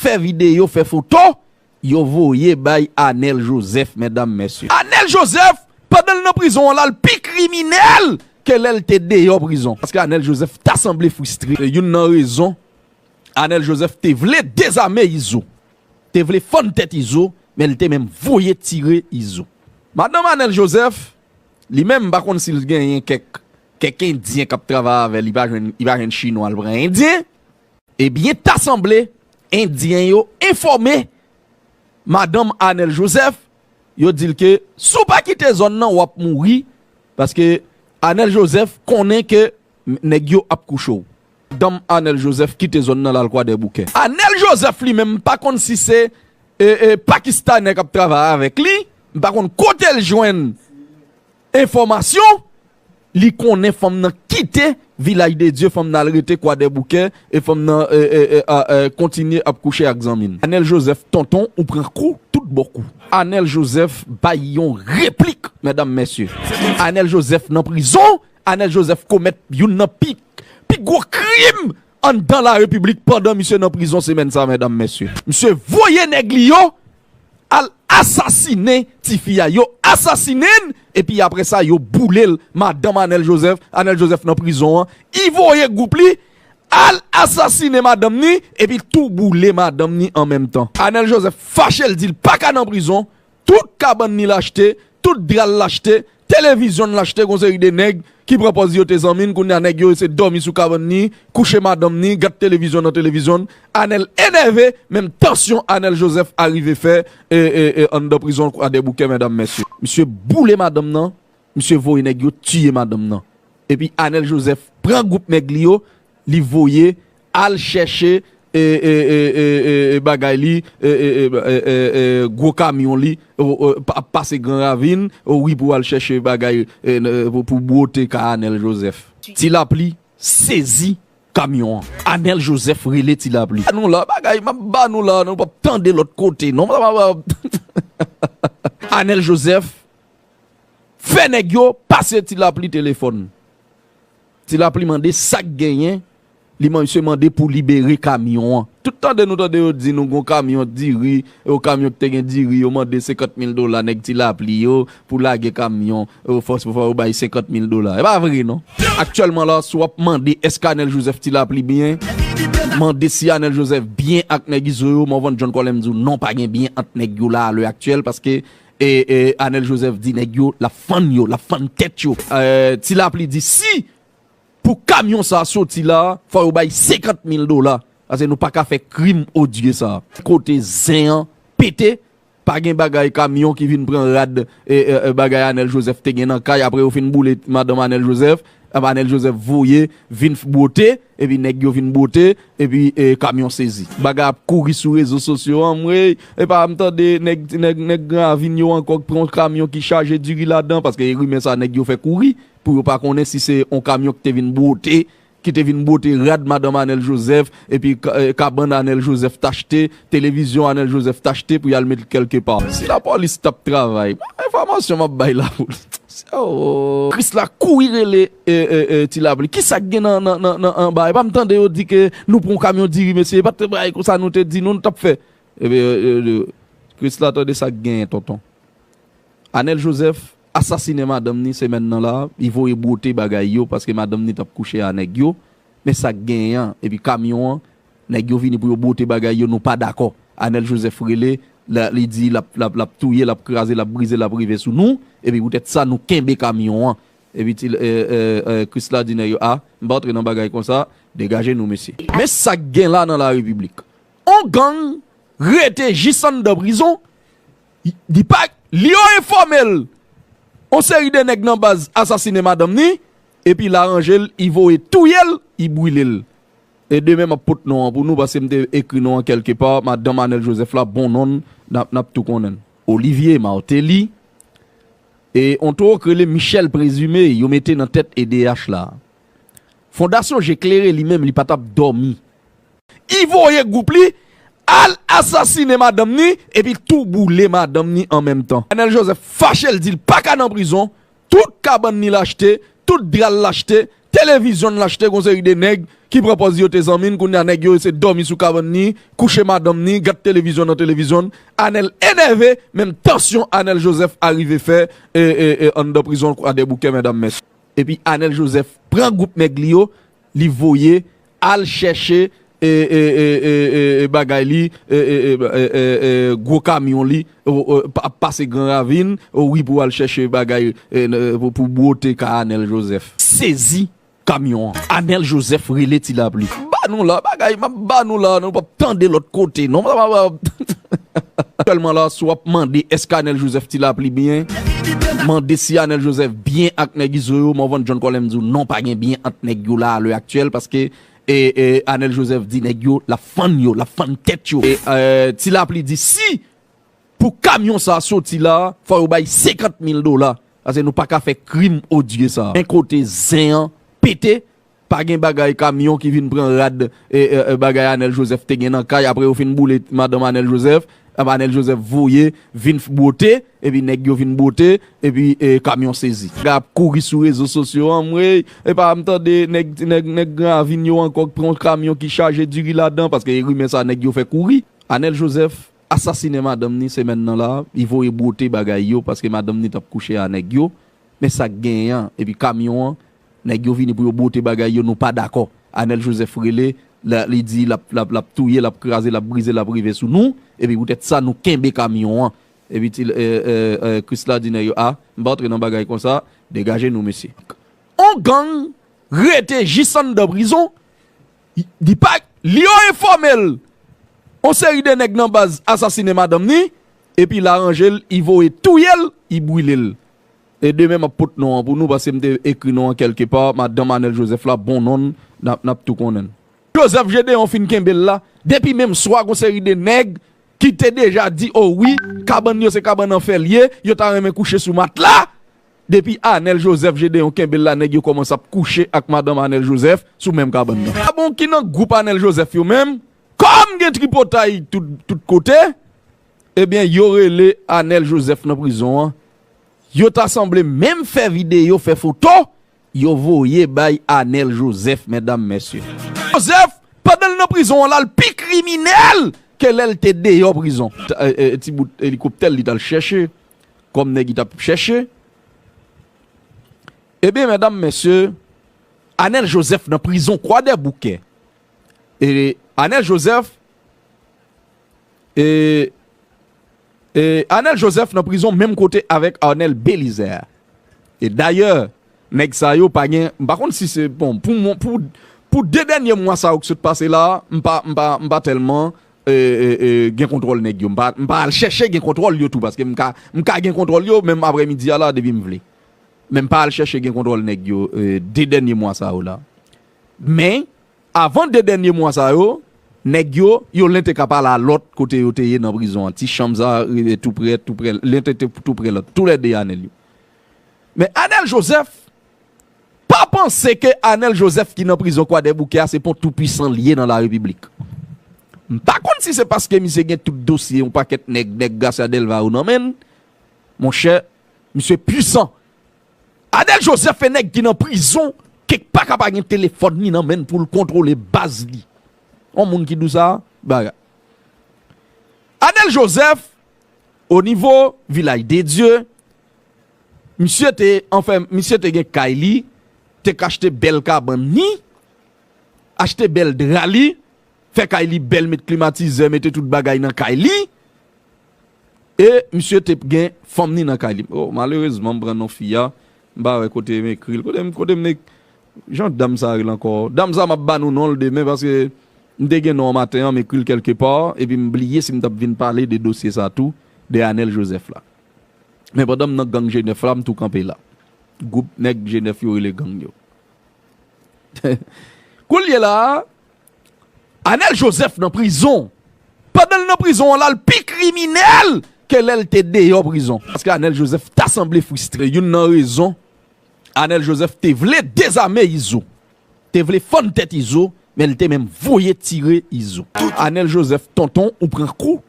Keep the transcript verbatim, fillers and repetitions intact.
fè videyo, fè foto, yo voye bay Anèl Jozèf, medam, mesye. Anèl Jozèf, pandan l nan prizon an la, l pi kriminèl ke lè l te deyò prizon. Paske Anèl Jozèf ta sanble fristre. Se youn nan rezon Anèl Jozèf te vle dezame Izo. Te vle fann tèt Izo, men l te menm voye tire Izo. Madanm Anèl Jozèf, li menm, m pa konn si l genyen kèk, kèk Endyen k ap travay avè l, li pa jwenn, li pa jwenn Chinwa, l pran Endyen. Ebyen, ta sanble, Endyen yo enfòme madanm Anèl Jozèf, yo di l ke si w pa kite zòn nan, w ap mouri, paske Anèl Jozèf konnen ke m-, nèg yo ap kouche w. Madanm Anèl Jozèf kite zòn nan, l al Kwadèboukè. Anèl Jozèf li menm, m pa konn si se, e, e, Pakistanè k ap travay avèk li, m pa konn kote l jwenn enfòmasyon, li konnen fanm nan kite Vilaj de Dye, fanm nan al rete Kwadèboukè, e fanm nan, e, e, e, a, e, kontinye ap kouche ak zanmi l. Anèl Jozèf, tonton, ou pran kou, tout bò kou. Anèl Jozèf bay yon replik, medam, mesye. Anèl Jozèf nan prizon, Anèl Jozèf komèt youn nan pi, pi gwo krim anndan larepiblik pandan misye nan prizon semèn sa, medam, mesye. Misye voye nèg li yo al asasinen tifi a. Yo asasinen l, epi apre sa, yo boule l. Madanm Anèl Jozèf, Anèl Jozèf nan prizon an, li voye gwoup li al asasinen madanm ni, epi tou boule madanm ni an menm tan. Anèl Jozèf fache, l di l pa ka nan prizon, tout kabann ni l achte, tout dra l achte, televizyon l achte, gon seri de nèg ki pran pòz yo te zanmi n, kounye a nèg yo se dòmi sou kabann ni, kouche madanm ni, gad televizyon nan televizyon. Anèl enève, menm tansyon Anèl Jozèf arive fè, e, e, e, anndan prizon Kwadèboukè, medam, mesye. Misye boule madanm nan, misye voye nèg yo tiye madanm nan. Epi Anèl Jozèf pran gwoup nèg li yo, li voye al chèche, e, e, e, e, e, e, bagay li, e, e, e, e, e, e, gwo kamyon li, o, o, pa, pase Gran Ravin, o wi, pou al chèche bagay, e, n-, pou, pou bwote kay Anèl Jozèf. Ti Lapli sezi kamyon an. Anèl Jozèf rele Ti Lapli. Ba nou la, bagay, m ap ba nou la, nou p ap tande lòt kote, non. Anèl Jozèf fè nèg yo pase Ti Lapli telefòn. Ti Lapli mande sa k genyen, li man-, misye mande pou libere kamyon an. Tout tande nou tande yo di nou gon kamyon diri, yon kamyon ki te gen diri, yo mande senkant mil dola nèg Ti Lapli yo pou lage kamyon, yo fòs pou fè yo bay senkant mil dola. E pa vre non. Aktyèlman la, si w ap mande èske Anèl Jozèf Ti Lapli byen, mande si Anèl Jozèf byen ak nèg Izo yo, Morvan John Colem di w non, pa gen byen ant nèg yo la alè aktyèl, paske e, e, Anèl Jozèf di nèg yo, l ap fann yo, l ap fann tèt yo. E, Ti Lapli di si pou kamyon sa a soti la, fò yo bay senkant mil dola. Paske nou pa ka fè krim odye sa a. Kote zen an pete, pa gen bagay kamyon ki vin pran rad, e, e, e, bagay Anèl Jozèf te gen nan kay, apre yo fin boule madanm Anèl Jozèf, Anèl Jozèf voye vin f-, bwote, epi nèg yo vin bwote, epi, e, kamyon sezi. Bagay ap kouri sou rezo sosyo, anmwey, epa m tande nèg, nèg, nèg Gran Ravin yo ankò pran yon kamyon ki chaje diri ladan, paske rimè sa nèg yo fè kouri, pou yo pa konnen si se yon kamyon ki te vin bwote, ki te vin bwote rad madanm Anèl Jozèf, epi ka-, e, kabann Anèl Jozèf t achte, televizyon Anèl Jozèf t achte pou y al met l kèlkepa. Si lapolis t ap travay, enfòmasyon m ap bay la pou Oh. Krisla kouri rele, e, e, e, Ti Lapli. Kisa k gen nan, nan, nan, nan anba? E pa m tande yo di ke nou pran yon kamyon diri, mesye. E pa t bagay konsa nou te di nou, nou t ap fè. Ebyen, e, e, Krisla, tande sa k genyen, tonton. Anèl Jozèf asasinen madanm ni semèn nan la, li voye bwote bagay yo, paske madanm ni t ap kouche a nèg yo. Men sa k genyen an, epi kamyon an, nèg yo vini pou yo bwote bagay yo, nou pa dakò. Anèl Jozèf rele, la, li di l ap, l ap, l ap touye, l ap kraze, l ap brize, l ap rive sou nou. Epi poutèt sa, nou kenbe kamyon an. Epi ti, e, e, e, Krisla di nèg yo, a, m pa antre nan bagay konsa, degaje nou, mesye. Men sa k gen la nan larepiblik. On gang rete jis anndan prizon, li pa, li yo enfòme l, on seri de nèg nan baz asasinen madanm ni, epi l aranje l, li voye touye l, li brile l. E demen m ap pot non an pou nou, paske m te ekri non an kèlkepa, madanm Anèl Jozèf la, bon non l, n ap, n ap tou konnen l. Olivier Martelly, e on toro k rele Michel Présumé, yo mete nan tèt E D H la. Fondasyon Je Klere li menm, li pa t ap dòmi. Li voye gwoup li al asasinen madanm ni, epi tou boule madanm ni an menm tan. Anèl Jozèf fache, l di l pa ka nan prizon, tout kabann ni l achte, tout dra l achte, televizyon l achte, gon seri de nèg ki pran pòz yo te zanmi n, kounye a nèg yo se dòmi sou kabann ni, kouche madanm ni, gad televizyon nan televizyon n. Anèl enève, menm tansyon Anèl Joseph arive fè, e, e, e, anndan prizon Kwadèboukè, medam, mesye. Epi Anèl Joseph pran gwoup nèg li yo, li voye al chèche, e, e, e, e, e, e, bagay li, e, e, e, e, e, e, gwo kamyon li, o, o, pa, pase Gran Ravin, o wi, pou al chèche bagay, e, n-, pou, pou bwote ka Anèl Joseph. Sezi kamyon an. Anèl Joseph rele Ti Lapli. Ba nou la, bagay, m ap ba nou la, nou p ap tande lòt kote, non. Aktyèlman la, si w ap mande èske Anèl Joseph Ti Lapli byen, mande si Anèl Joseph byen ak nèg Izo yo, Morvan John Colem di w non, pa gen byen ant nèg yo la, a lè aktyèl, paske, e, e, Anèl Joseph di nèg yo, l ap fann yo, l ap fann tèt yo. E, e, Ti Lapli di si pou kamyon sa a soti la, fò yo bay senkant mil dola. Paske nou pa ka fè krim odye sa a. Men kote zen an pete, pa gen bagay kamyon ki vin pran rad, e, e, e, bagay Anèl Joseph te gen nan kay, apre yo fin boule madanm Anèl Joseph, ap Anèl Joseph voye, vin f-, bwote, epi nèg yo vin bwote, epi, e, kamyon sezi. Nèg ap kouri sou rezo sosyo, anmwey, epa m tande nèg, nèg, nèg Gran Ravin yo ankò pran yon kamyon ki chaje diri ladan, paske e rimè sa nèg yo fè kouri. Anèl Joseph asasinen madanm ni semèn nan la, li voye bwote bagay yo paske madanm ni t ap kouche a nèg yo. Men sa k genyen an, epi kamyon an, nèg yo vini pou yo bwote bagay yo, nou pa dakò. Anèl Joseph rele, la, li di l ap, l ap, l ap touye, l ap kraze, l ap brize, l ap rive sou nou, epi poutèt sa nou kenbe kamyon an. Epi ti, e, e, e, Krisla di nèg yo, a, m pa antre nan bagay konsa, degaje nou, mesye. On gang rete jis anndan prizon, li pa, li yo enfòme l, on seri de nèg nan baz asasinen madanm ni, epi l aranje l, li voye touye l, li brile l. E demen m ap pot non an pou nou, paske m te ekri non an kèlke pa, madanm Anèl Joseph la, bon non n, n ap, n ap tou konnen l. Joseph Gédéon fin kenbe l la, depi menm swa, gon seri de nèg ki te deja di, o wi, kabann yo se kabann anfè l ye, yo ta renmen kouche sou matla. Depi Anèl Joseph Gédéon kenbe l la, nèg yo kòmanse ap kouche ak madanm Anèl Joseph sou menm kabann nan. Vagabon ki nan gwoup Anèl Joseph yo menm, kòm gen tripotay tout, tout kote, ebyen, yo rele Anèl Joseph nan prizon an. Yo ta sanble menm fè videyo, fè foto, yo voye bay Anèl Joseph, medam, mesye. Joseph, pandan l nan prizon an la, l pi kriminèl ke lè l te deyò prizon. Ta-, e, e, ti bout elikoptè l li t al chèche, kòm nèg li t ap chèche. Ebyen, medam, mesye, Anèl Joseph nan prizon Kwadèboukè. E Anèl Joseph, e, e Anèl Joseph nan prizon menm kote avèk Arnel Belizaire. E dayè, nèg sa yo pa gen, m pa konn si se, bon, pou mwen, pou, pou de dènye mwa sa yo k sot pase la, m pa, m pa, m pa tèlman, e, e, e, gen kontwòl nèg yo. M pa, m pa al chèche gen kontwòl yo tou, paske m ka, m ka gen kontwòl yo, menm aprèmidi a la, depi m vle. Men m pa al chèche gen kontwòl nèg yo, e, de dènye mwa sa yo la. Men, avan de dènye mwa sa yo, nèg yo, Yolente ka pale a lòt kote yo te ye nan prizon an. Ti chanm sa, e, tou prè, tou prè, Lente te tou prè lòt. Toulède Anèl yo. Men Anèl Joseph, pa panse ke Anèl Joseph ki nan prizon Kwadèboukè a, se pon toupwisan l ye nan larepiblik. M pa konn si se paske misye gen tout dosye yon pakèt nèg, nèg Garcia Delva yo nan men l. Monchè, misye pwisan. Anèl Joseph e nèg ki nan prizon, kèk pa ka pa gen telefòn ni nan men l pou l kontwole baz li. On moun ki di w sa, bagay. Anèl Joseph, o nivo Vilaj de Dye, misye te, anfen, misye te gen kay li, te ka achte bèl kabann ni, achte bèl dra li, fè kay li bèl, met klimatizè, mete tout bagay nan kay li. E misye te gen fanm ni nan kay li. Oh, malerezman, m pran non fi a, m pa wè kote m ekri l. Kote m, kote m ek-, jan dam sa rele ankò? Dam sa, m ap ba nou non l demen, paske m te gen non an maten an, m ekri l kèlke pa, epi m bliye si m t ap vin pale de dosye sa tou, de Anèl Joseph la. Men pandan m nan gang G nèf la, m tou kanpe la. Gwoup nèg G nèf yo rele gang yo. Kounye la a, Anèl Joseph nan prizon. Pandan l nan prizon an la, l pi kriminèl ke lè l te deyò prizon. Paske Anèl Joseph ta sanble fristre. Youn nan rezon, Anèl Joseph te vle dezame Izo. Te vle fann tèt Izo, men l te menm voye tire Izo. Anèl Joseph, tonton, ou pran kou.